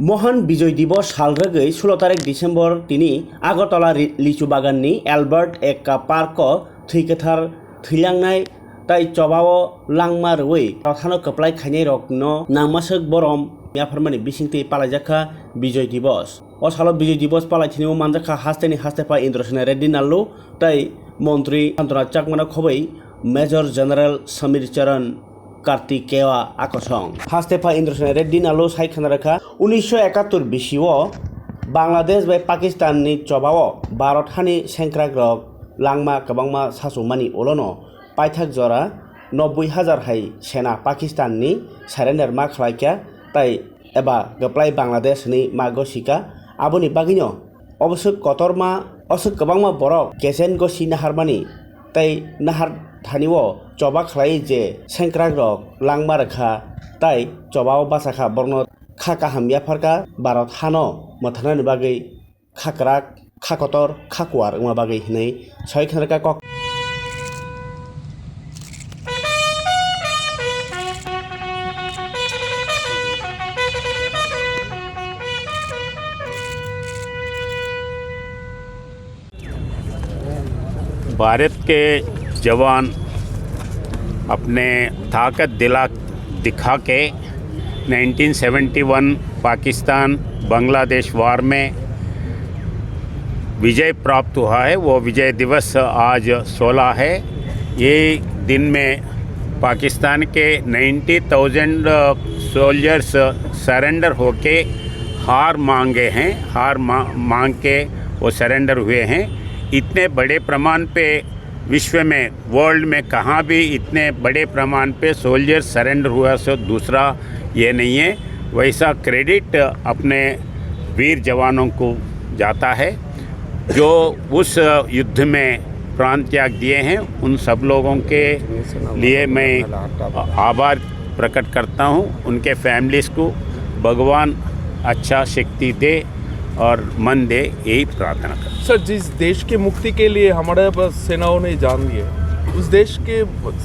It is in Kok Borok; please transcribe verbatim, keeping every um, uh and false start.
Mohan Bijoy Dibosh sal rwgwi sulo tarik December tini Agartala ri-, lichu baganni Albert Ekka Park-o thwi kwthar thwilangnai tai chobao langma rwui rothano kwplai khainairokno nangmaswk borom yapharmani bisingtwi palaijakha Bijoy Dibosh. O salo Bijoy Dibosh palai thinio manjakha hasteni hastepha Indrasena Reddy Nallu tai montri Santana Chakmano khobwi Major General Samir Charan Kartikeya akosong. Hastepha Indrasena Reddy Nallu sai khna rwkha, unisho ekattor bisio Bangladesh bai Pakistanni chobao Bharat hani sengkrakrok langma kwbangma sachumani ulono paithak jora nobboi hajar hai sena Pakistanni surrender ma khlaikha tai eba kwplai Bangladesh hwnwi ma gosika. Aboni bagwino oboswk kotorma, oswk kwbangma borok kechen gosi naharmani tei nahar thanio choba khlai je sengkrakrok langma rwkha tai chobao bachakha borokno kha kaham yapharkha Bharat hano mwthangnani bagwi kha kwrak, kha kotor, kha kuar wngma bagwi hwnwi soi khna rwkha kok. Bharat के जवान अपने ताकत दिला दिखा के nineteen seventy one Pakistan Bangladesh war में विजय प्राप्त हुआ है। वो विजय दिवस आज सोलह है। ये दिन में पाकिस्तान के नाइंटी थाउजेंड सोल्जर्स सरेंडर होके हार मांगे हैं, हार मा-, मांग के वो सरेंडर हुए हैं। इतने बड़े प्रमाण पे विश्व में, वर्ल्ड में कहाँ भी इतने बड़े प्रमाण पे सोल्जर सरेंडर हुआ सो दूसरा ये नहीं है। वैसा क्रेडिट अपने वीर जवानों को जाता है जो उस युद्ध में प्राण त्याग दिए हैं। उन सब लोगों के लिए मैं आभार प्रकट करता हूँ। उनके फैमिलीज को भगवान अच्छा शक्ति दे और मन दे, यही प्रार्थना करता हूँ। सर, जिस देश की मुक्ति के लिए हमारे प-, सेनाओं ने जान दिए, उस देश के